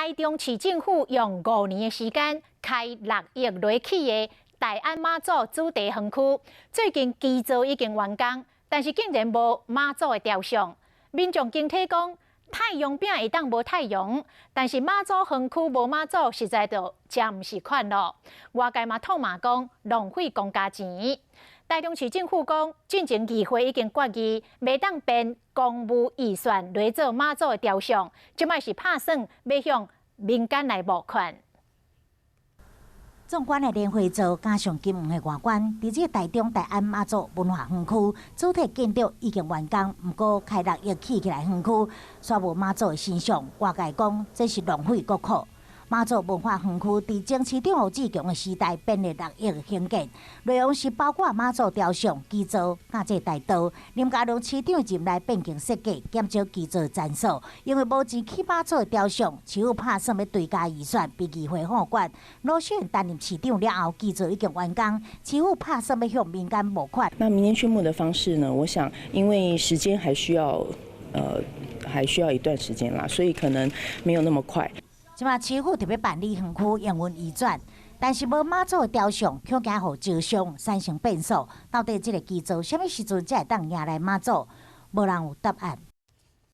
台中市政府用5年的時間開6億來起的大安媽祖主題園區，最近基座已經完工，但是竟然無媽祖的雕像。民眾驚體講，太陽餅會當無太陽，但是媽祖園區無媽祖，實在就真毋是款囉。外界嘛痛罵講浪費公家錢。台中市政府講，進前議會已經決議，袂當編公務預算來做媽祖的雕像，這擺是拍算欲向民間來募款。壯觀的蓮花座加上金黃的外觀，佇這個台中大安媽祖文化園區主體建築已經完工，毋過開6億起起來園區，煞無媽祖的神像，外界講這是浪費國庫。媽祖文化園區佇前市長胡志強的時代編列6億興建，內容是包括媽祖雕像、基座、佮這大道。林佳龍市長任內變更設計，減少基座層數，因為無錢起媽祖的雕像，市府拍算欲追加預算，被議會否決。盧秀燕擔任市長了後，基座已經完工，市府拍算欲向民間募款。那民間勸募的方式呢？我想，因為時間還需要一段時間啦，所以可能沒有那麼快。這馬市府特別辦理園區營運移轉，但是無媽祖的雕像，恐驚予招商產生變數。到底這个基座啥物時陣才會當迎來媽祖？無人有答案。